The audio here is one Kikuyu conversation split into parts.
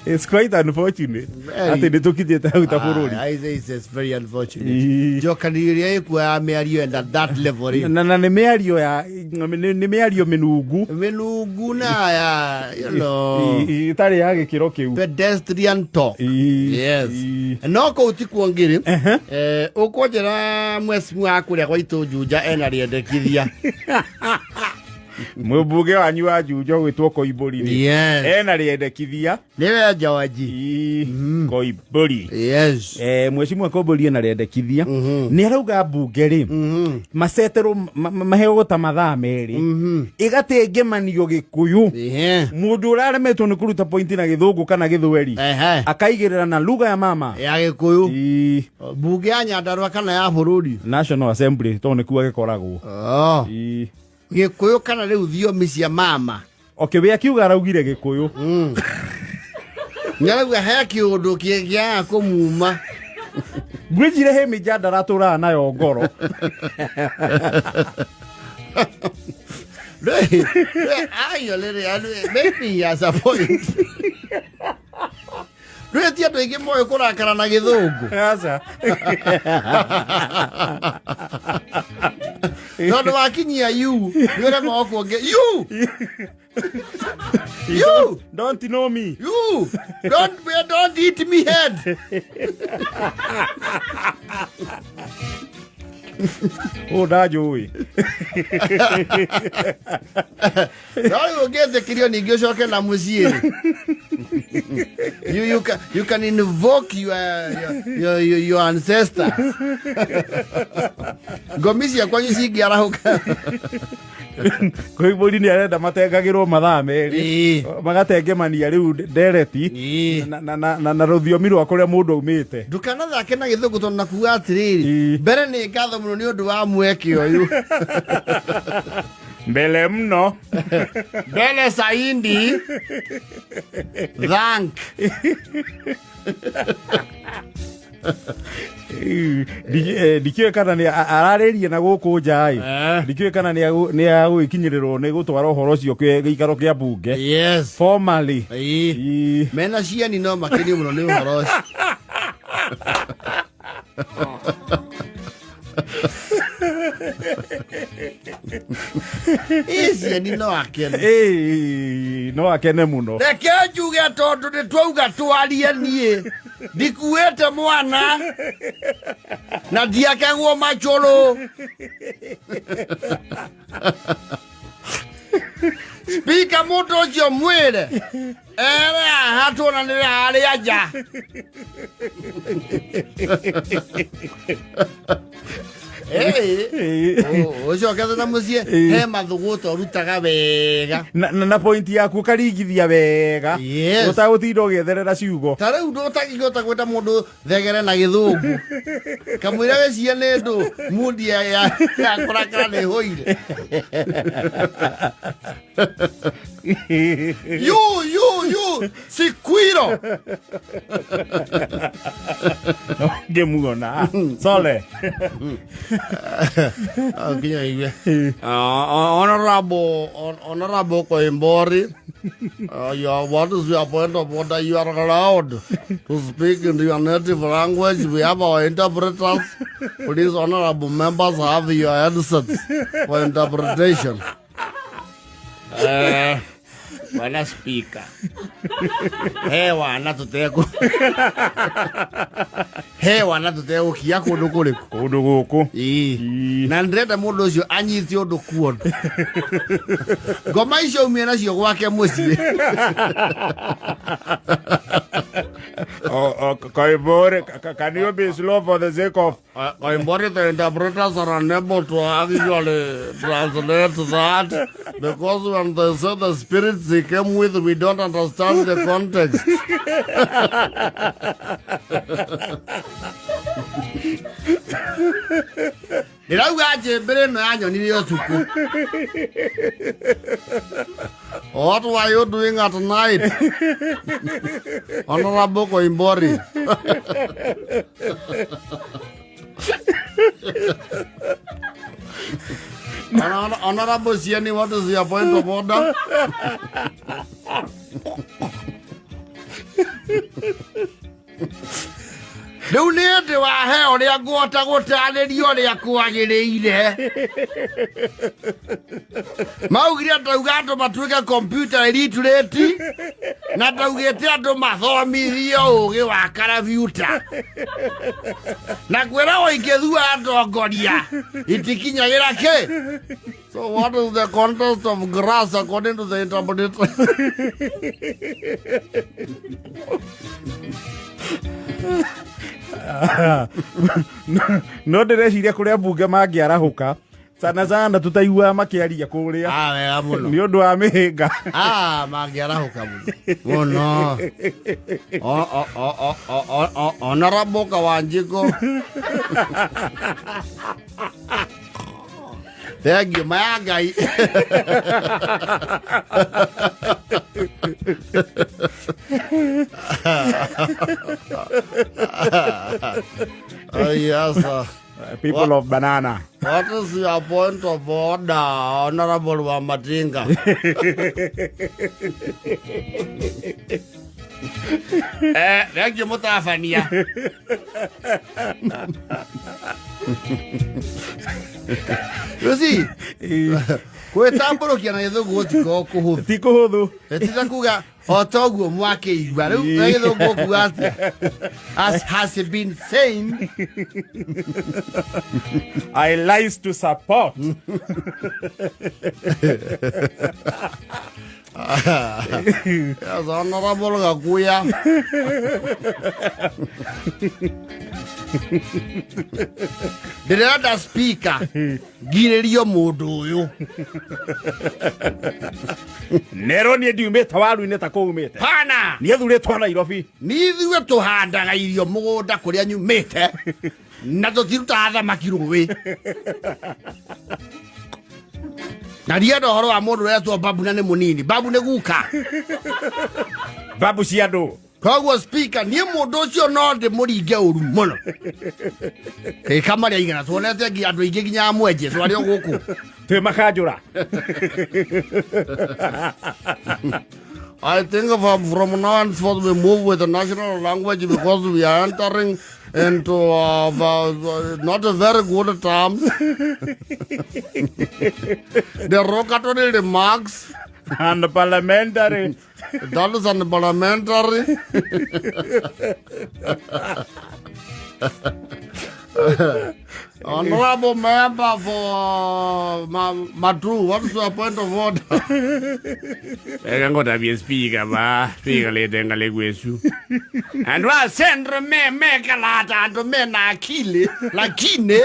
It's quite unfortunate Very. atĩ nĩ tũkinyĩte hau ta bũrũri. Ah, I say it's very unfortunate. Ii. Njokanĩrio ĩrĩa ĩkuo ya mĩario and at that level rĩ. Na nĩ mĩario ya nĩ mĩario mĩnungu. Mĩnungu na ya you know Ĩtarĩ ya gĩkĩro kĩu. Pedestrian talk. Yes. No kũu ti kuo ngĩrĩ. Eh, ũkũnjĩra mwecimu wa kũrĩa gwa itũ Juja ena rĩendekithia. Mũmbunge wanyu wa Juja ũgwĩtwo Koimbũri rĩ, Yes. ena rĩendekithia. Nĩwe George. Ii, Koimbũri. Yes. Eh, mwecimu Koimbũri ena rĩendekithia. Nĩ arauga mbunge rĩ, maceterwo maheo ta mathaa 2, ĩgatengemanio Gĩkũyũ. Mũndũ ũraremetwo nĩ kũruta pointi na Gĩthũngũ kana Gĩthweri, akaigĩrĩra na lugha ya mama. Ya Gĩkũyũ. Ii. Mbunge ya Nyandarua kana ya bũrũri? National Assembly tondũ nĩkuo gĩkoragwo. Oh. Ii. Gĩkũyũ kana rĩu thiomi cia mama? Okay, we akiuga araugire Gĩkũyũ. Nĩarauga he kĩũndũ kĩngĩaga kũmuma. Ngwĩciria he mĩjandara atũraga nayo ngoro. Ayo rĩrĩ, maybe he has a point. Rĩu ti andũ aingĩ moĩ kũrakara na Gĩthũngũ. Aca. Tondũ wakinyia you, nĩ ũremagwo kuonge you. You. Don't know me. You don't eat me head. Ũũ ndanjũĩ. No rĩu ũngĩtĩkĩrio ningĩ ũcoke na mũciĩ rĩ. You can invoke your ancestors. Ngomi cia kwanyu cingĩarahũka. Koimbũri nĩ arenda matengagĩrwo mathaa 2. Ĩĩ. Magatengemania rĩu ndereti Ĩĩ. na rũthiomi rwa kũrĩa mũndũ aumĩte. Ndũkanathake na Gĩthũngũ tondũ nakuga atĩrĩrĩ, Ĩĩ. mbere nĩ ngatho mũno nĩ ũndũ wa mweke ũyũ. Mbele mno. Mbele saindi. Thank. Ndikĩũĩ kana nĩ ararĩrie na gũkũ nja ĩ. Ndikĩũĩ kana nĩ agũgĩkinyĩrĩrwo nĩ gũtwara ũhoro ũcio gĩikaro kĩa mbunge. Yes. Formally. Ĩĩ. Ĩĩ. Mena ciani no makenio mũno nĩ ũhoro ũcio. Ĩĩ, ciani no akene. Ĩĩ, no akene mũno. Reke njuge tondũ nĩ twauga twarie niĩ ndikuĩte mwana na ndiakegwo macũrũ. Spika mũndũ ũcio mwĩre ere haha tuonanĩre harĩa nja. Ũcokete na mũciĩ he mathũgũta ũrutaga wega. Na point yaku ũkaringithia wega. Yes. Ũtagũtinda ũgĩetherera ciugo. Ta rĩu ndũtangĩhota gwĩta mũndũ thegere na Gĩthũngũ kamũira wĩcirie nĩ ndũ mundi ya kũrakara nĩ hũire. You, you, you, sikwiro. Ngĩmuona. Sole. Nginya igue. Honorable Koimbori, what is your point of order? You are allowed to speak in your native language. We have our interpreters. Please, honorable members, have your headsets for interpretation. Bwana Speaker. He wana tũtegũ. He wana tũtegũkinya kũndũ kũrĩkũ? Kũndũ gũkũ. Ĩĩ. Ĩĩ. Na ndĩrenda mũndũ ũcio anyite ũndũ kuondo. Ngoma icio aumie nacio gwake mũciĩ. Oh, Koimbori, can you be slow for the sake of Koimbori, the interpreters are unable to actually translate that because when they say the spirits he came with, we don't understand the context. Ndĩrauga njĩmbĩrĩ ĩno yanyonire ũtukũ. What were you doing at night? Honorable Koimbori. Honorable Siani, what is your point of order? Rĩu nĩ ndĩ wahe ũrĩa ngũhota gũtarĩria ũrĩa kwagĩrĩire. Maugire ndauga andũ matuĩke computer illiterate na ndaugĩte andũ mathomithio ũgĩ wa karabiuta na kwĩragwo ingĩthua atongoria itikinyagĩra kĩ. So what is the context of grass according to the interpreter? No ndĩreciria kũrĩa mbunge mangĩarahũka sana sana tũtaiguaga makĩaria kũrĩa. Ah, wega mũno. Nĩ ũndũ wa mĩhĩnga. Ah, mangĩarahũka mũno mũno. Honorable Kawanjiko. Thank you, maya Ngai. Yes, sir. People of banana. What is your point of order, Honorable Wamatinga? Thank you, Mutabania. You see, gwĩtambũrũkia na gĩthũngũ gũtikoragwo kũhũthũ. Ti kũhũthũ. Ti ta kuga o toguo mwakĩigua rĩu na gĩthũngũ ũkuga atĩa? As has been saying. I lies to support. Yes, Honorable Gakuya. Ndĩrenda speaker ngirĩrio mũndũ ũyũ. Nero niĩ ndiumĩte waru-inĩ ta kũu umĩte. Pana. Niĩ thurĩtwo Nairobi. Nĩ ithuĩ tũhandaga irio mũgũnda kũrĩa nyumĩte na tũtirutaga thamaki rũĩ. Na ndienda ũhoro wa mũndũ ũretwo babu na nĩ mũnini. Babu nĩ guka. Babu cia andũ. Koguo speaker, niĩ mũndũ ũcio no ndĩmũringe ũru mũno. Ĩka marĩa igana tuonete andũ aingĩ nginya mwenje twarĩ o gũkũ. Twĩ makanjũra. I think from now on forth we move with the national language because we are entering into not a very good terms. Derogatory remarks. And parliamentary. That is unparliamentary. Honorable member for Matu, what is your point of order? Eka ngotabie speaker ba speaker lete ngale kwesu andu asendre me mekalata andu mena akili lakini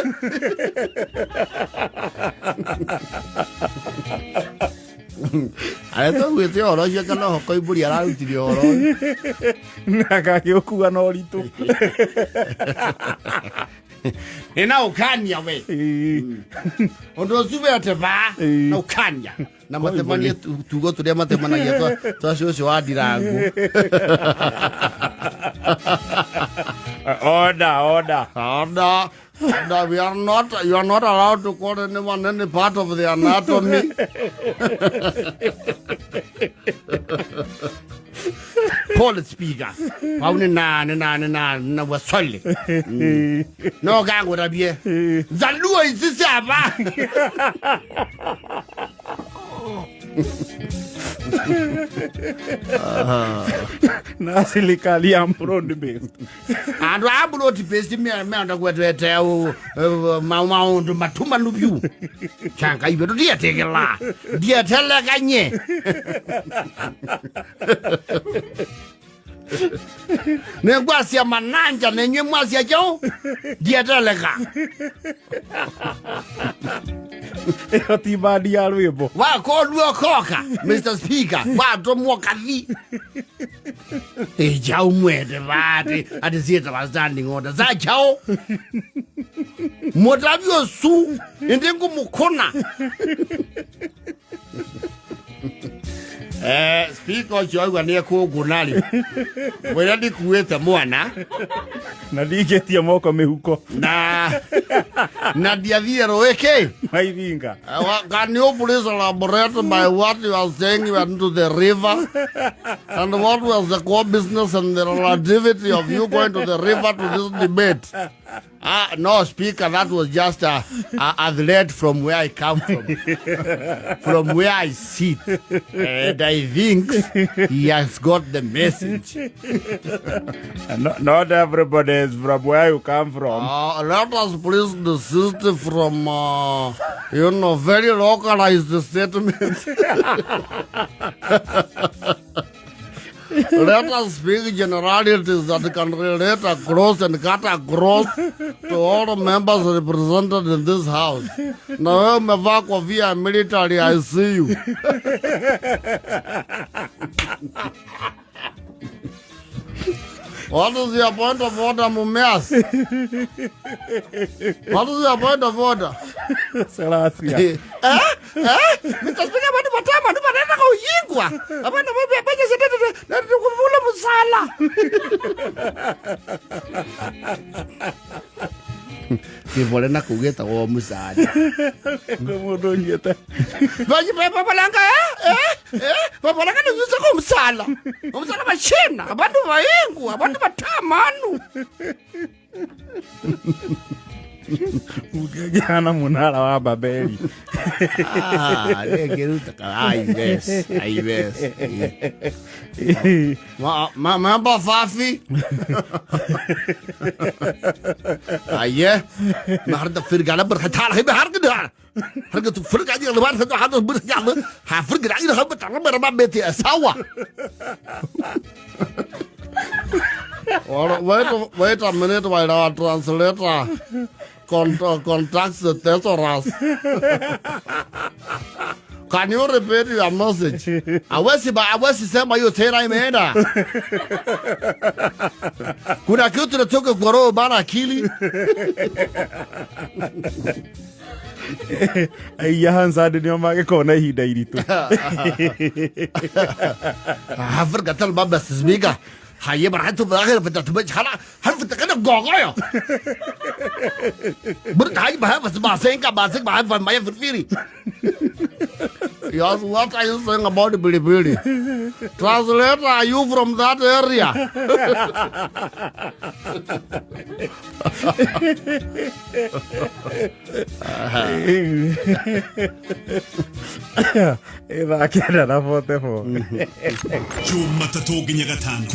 aretwo gwĩte ũhoro ũcio kana hoko imbũri ararutire ũhoro ũyũ. Na gagĩũkua na ũritũ. Nĩ na ũkania we. Ũndũ ũcio wete ba na ũkania na matemanie tugo tũrĩa matemanagia twa cũcũ wa ndirangu. Order, order. Order. No, we are not, you are not allowed to call anyone any part of the anatomy. Paul speaker. Paul na na na na na wasole. No gango rabie. Zaluo isisi aba. Na serikali ya broad based. Andu a broad based me me anda kwetwete maundu matuma lubyu. Changa ibe ndiategela. Ndiatelekanye. Nengwasia mananja nenywe mwasia chao. Ndiateleka. Ĩyo ti bandi ya rwĩmbo. Wakorwo koka Mr. Speaker watomwo kathi. Ejau mwete vate ati sieta wa standing order za chao. Motavyo su ndi ngumukona. Speaker ũcio auga nĩ ekũngũna rĩ mwĩre ndikuĩte mwana Na ndingĩtie moko mĩhuko. Na ndiathiĩ rũĩ kĩ. Maithinga. Can you please elaborate by what you are saying you went to the river? And what was the core business and the relativity of you going to the river to this debate? No, Speaker, that was just a threat from where I come from, from where I sit. And I think he has got the message. No, not everybody is from where you come from. Let us please desist from, very localized statements. Let us speak generalities that can relate across and cut across to all the members represented in this house. Na wewe umevaa kofia ya military, I see you. What is your point of order, Mumias? What is your point of order? Selasia. Mr. Speaker, abantu batama abantu banenda kuyingwa. Abantu babenye setete kuvula musala. Kivole na kugeta wo musala. Mundu nyete. Baji babalanga babalanga nuzuse ko musala. Umusala bashina abantu bayingwa abantu batamanu. Ukigana munara wa Babeli. Ai ves. Mambo Fafi. Aye. ما هرد فرق على برخ تعال هي بهرد هرد فرق على اللي بارخ هذا برخ يلا حفرق على خبط على ما بيتي اسوا. Wait a minute while our translator contacts the thesaurus. Can you repeat your message? Awesi sema hiyo tena imeenda. Kuna kitu tunatoka kwa roho bana akili. Aiya Hansard nio magikona ihinda iritu. Afrika tal baba sismiga. هيبقى حتى في الاخر انت تبقى خلاص هل انت كده جوجايا برد هيبقى بس مع سينكا مع سينكا مع ما يفرفيري. Yes, what are you saying about the Bilibili? Translator, are you from that area? Ĩthaa kenda na 44. Jumatatu nginya gatano.